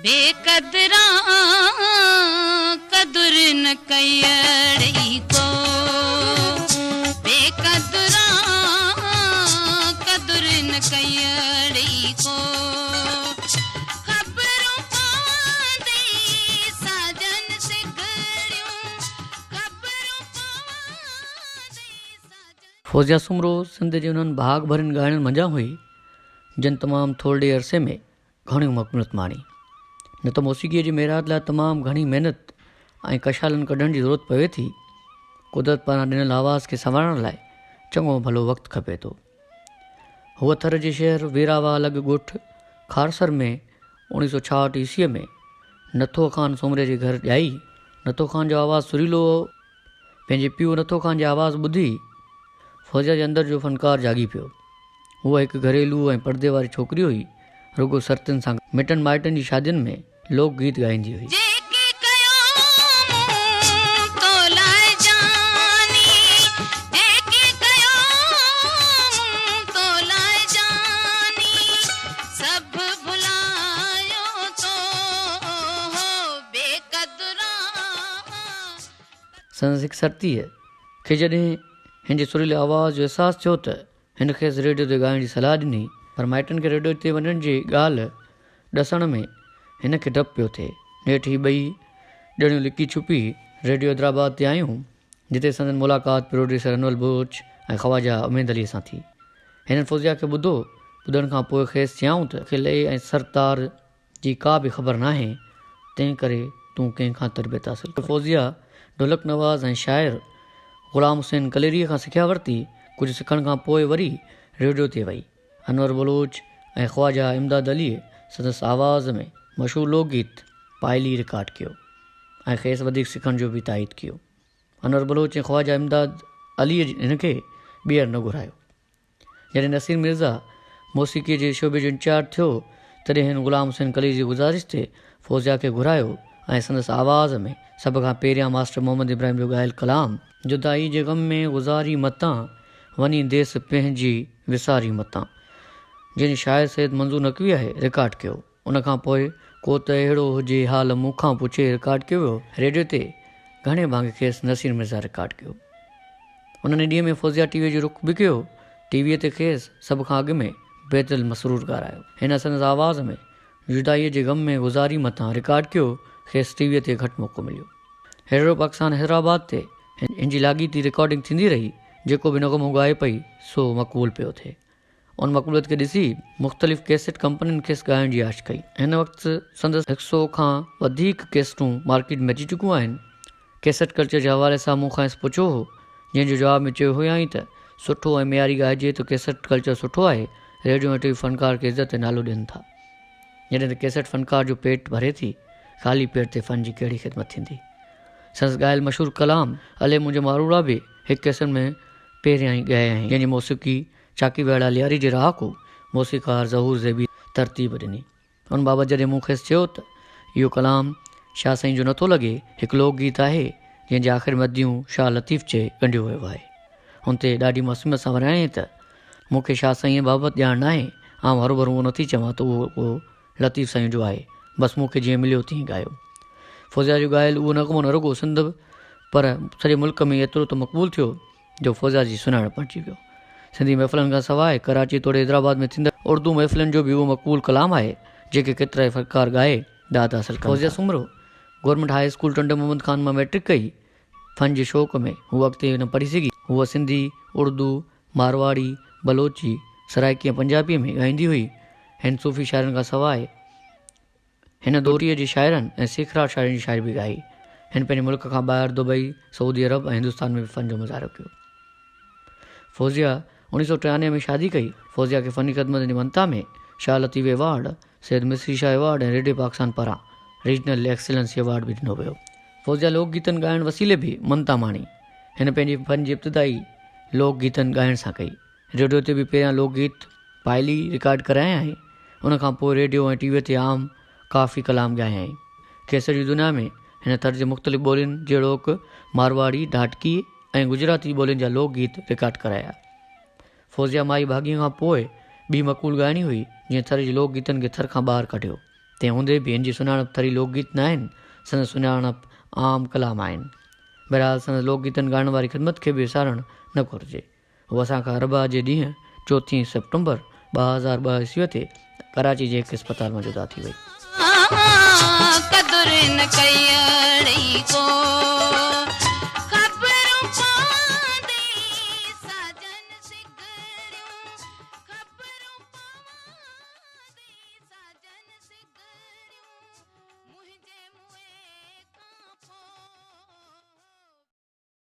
بيقدران قدر نه ڪيئڙي ڪو، بيقدران قدر نه ڪيئڙي ڪو، خبرون پوندئي ساجن سگهڙيون، خبرون پوندئي ساجن. فوزيه سومرو سنڌ جي انهن ڀاڳ ڀرين ڳائڻن منجهان هئي، جن تمام ٿورڙي عرصي ۾ گهڻي مقبوليت ماڻي. نه ته موسيقيء جي معراج لاء تمام گهڻي محنت ۽ ڪشالن ڪڍڻ جي ضرورت پوي ٿي. قدرت پاران ڏنل آواز کي سنوارڻ لاء چڱو ڀلو وقت کپي ٿو. هوء ٿر جي شهر ويراواهه لڳ ڳوٺ کارسر ۾ 1966 عيسويء ۾ نٿو خان سومري جي گهر ڄائي. نٿو خان جو آواز سريلو هو. پنهنجي پيء نٿو خان جي آواز ٻڌي فوزيه جي اندر جو فنڪار جاڳي پيو. هوء هڪ گهريلو ۽ پردي واري ڇوڪري هئي. رڳو سرتين سان مٽن مائٽن جي شادين ۾ لوڪ گيت ڳائيندي هئي. جيڪي ڪيو مون تو لاء جاني، جيڪي ڪيو مون تو لاء جاني، سڀ ڀلايو تو هو بيقدران. سندس هڪ سرتيء کي جڏهن هن جي سريلي آواز جو احساس ٿيو ته هن کيس ريڊيو تي ڳائڻ جي صلاح ڏني، پر مائٽن کي ريڊيو تي وڃڻ جي ڳالهه ڏسڻ ۾ هن کي ڊپ پيو ٿئي. نيٺ هي ٻئي ڄڻيون لڪي ڇپي ريڊيو حيدرآباد تي آيون، جتي سندن ملاقات پروڊيوسر انور بلوچ ۽ خواجه اميد عليء سان ٿي. هنن فوزيه کي ٻڌو، ٻڌڻ کان پوء کيس چيائون ته، کي لئي ۽ سر تار جي ڪا به خبر ناهي، تنهن ڪري تون ڪنهن کان تربيت حاصل ڪر. فوزيه ڍولڪ نواز ۽ شاعر غلام حسين ڪليريء کان سکيا ورتي. ڪجهه سکڻ کان پوء وري ريڊيو تي وئي. انور بلوچ ۽ خواجه امداد عليء سندس آواز ۾ مشهور لوڪ گيت پائلي رڪارڊ ڪيو ۽ کيس وڌيڪ سکڻ جو به تائيد ڪيو. انور بلوچ ۽ خواجه امداد عليء هن کي ٻيهر نه گهرايو. جڏهن نصير مرزا موسيقيء جي شعبي جو انچارج ٿيو، تڏهن هن غلام حسين قليچ جي گذارش تي فوزيه کي گهرايو ۽ سندس آواز ۾ سڀ کان پهريان ماسٽر محمد ابراهيم جو ڳايل ڪلام، جدائي جي غم ۾ گذاري متان، وڃي ديس پنهنجي وساري متان، جنهن جو شاعر سيد منظور نقوي آهي، رڪارڊ ڪيو. ان کان پوء ڪو ته اهڙو هجي حال مون کان پڇي رڪارڊ ڪيو ويو. ريڊيو تي گهڻي ڀاڱي کيس نصير مرزا رڪارڊ ڪيو. انهن ئي ڏينهن ۾ فوزيه ٽي ويء جو رخ به ڪيو. ٽي ويء تي کيس سڀ کان اڳ ۾ بيدل مسرور ڳارايو. هن سندس آواز ۾ جدائيء جي غم ۾ گذاري متان رڪارڊ ڪيو. کيس ٽي ويء تي گهٽ موقعو مليو. ريڊيو پاڪستان حيدرآباد تي هن جي لاڳيتي رڪارڊنگ ٿيندي رهي. جيڪو به نغمو ڳائي پئي سو مقبول پيو ٿئي. ان مقبوليت کي ڏسي مختلف ڪيسٽ ڪمپنين کيس ڳائڻ جي آڇ ڪئي. هن وقت سندس هڪ سئو کان وڌيڪ ڪيسٽون مارڪيٽ ۾ اچي چڪيون آهن. ڪيسٽ ڪلچر جي حوالي سان مون کانئس پڇيو هو، جنهن جو جواب ۾ چيو هيائين ته، سٺو ۽ معياري ڳائجي ته ڪيسٽ ڪلچر سٺو آهي، ريڊيو ۽ ٽي وي فنڪار کي عزت ۽ نالو ڏين ٿا. جڏهن ته ڪيسٽ فنڪار جو پيٽ ڀري ٿي، خالي پيٽ تي فن جي ڪهڙي خدمت ٿيندي. سندس ڳايل مشهور ڪلام الي منهنجي ماروئڙا به هڪ ڪيسٽ ۾ پهريائين ڳايائين، جنهن جي موسيقي چاڪي ويڙا لياري جي رهاڪو موسيقار ظهور زيبي ترتيب ڏني. ان بابت جڏهن مون کيس چيو ته اهو ڪلام شاهه سائين جو نٿو لڳي، هڪ لوڪ گيت آهي، جنهن جي آخر ۾ اديون شاهه لطيف چئي ڳنڍيو ويو آهي. ان تي ڏاڍي معصوميت سان وريائين ته مون کي شاهه سائينء بابت ڄاڻ ناهي، آئون هروڀرو اهو نٿي چوان ته اهو ڪو لطيف سائين جو آهي، بس مون کي جيئن مليو تيئن ڳايو. فوزيه جو ڳايل اهو نغمو نه رڳو سنڌ پر سڄي ملڪ ۾ ايترو ته مقبول ٿيو جو فوزيه جي سڃاڻپ بڻجي ويو. سنڌي محفلن کان سواء ڪراچي توڙي حيدرآباد ۾ ٿيندڙ اردو محفلن جو به اهو مقبول ڪلام آهي، جيڪي ڪيترائي فنڪار ڳائي داد حاصل ڪن ٿا. Fauzia Soomro government high school Tando Muhammad Khan مان مئٽرڪ ڪئي. فن جي شوق ۾ هوء اڳتي نه پڙهي سگهي. هوء سنڌي، اردو، مارواڙي، بلوچي، سرائيڪي ۽ پنجابيء ۾ ڳائيندي هئي. هن صوفي شاعرن کان سواء هن دوريء جي شاعرن ۽ سيکڙاٽ شاعرن جي شاعري به ڳائي. هن پنهنجي ملڪ کان ٻاهر دبئي، سعودي عرب ۽ هندستان ۾ به فن جو مظاهرو ڪيو. فوزيه 1993 ۾ شادي ڪئي. فوزيه کي فني خدمتن جي مڃتا ۾ Shah Latif award, Syed Misri Shah award ۽ radio Pakistan پاران ريجنل ايڪسيلنس ايوارڊ به ڏنو ويو. فوزيه لوڪ گيتن ڳائڻ وسيلي به مڃتا ماڻي. هن پنهنجي فن جي ابتدائي لوڪ گيتن ڳائڻ سان ڪئي. ريڊيو تي به پهريان لوڪ گيت پائلي رڪارڊ ڪرايائين. ان کان پوء ريڊيو ۽ ٽي ويء تي عام ڪافي ڪلام ڳايائين. ڪيسٽ جي دنيا ۾ هن ٿر جي مختلف ٻولين جهڙوڪ مارواڙي، ڍاٽڪي ۽ گجراتي ٻولين جا لوڪ گيت رڪارڊ ڪرايا. فوزيه مائي ڀاڳيء کان پوء ٻي مقبول ڳائڻي هئي، جنهن ٿر جي لوڪ گيتن کي ٿر کان ٻاهر ڪڍيو. تنهن هوندي به هن جي سڃاڻپ ٿري لوڪ گيت ناهن، سندس سڃاڻپ عام ڪلام آهن. بهرحال سندس لوڪ گيتن ڳائڻ واري خدمت کي به وسارڻ نه گهرجي. هو اسان کان اربع جي ڏينهن چوٿين سيپٽمبر 2002 عيسويء تي ڪراچي جي هڪ اسپتال مان جدا ٿي وئي. قدر نه ڪئي.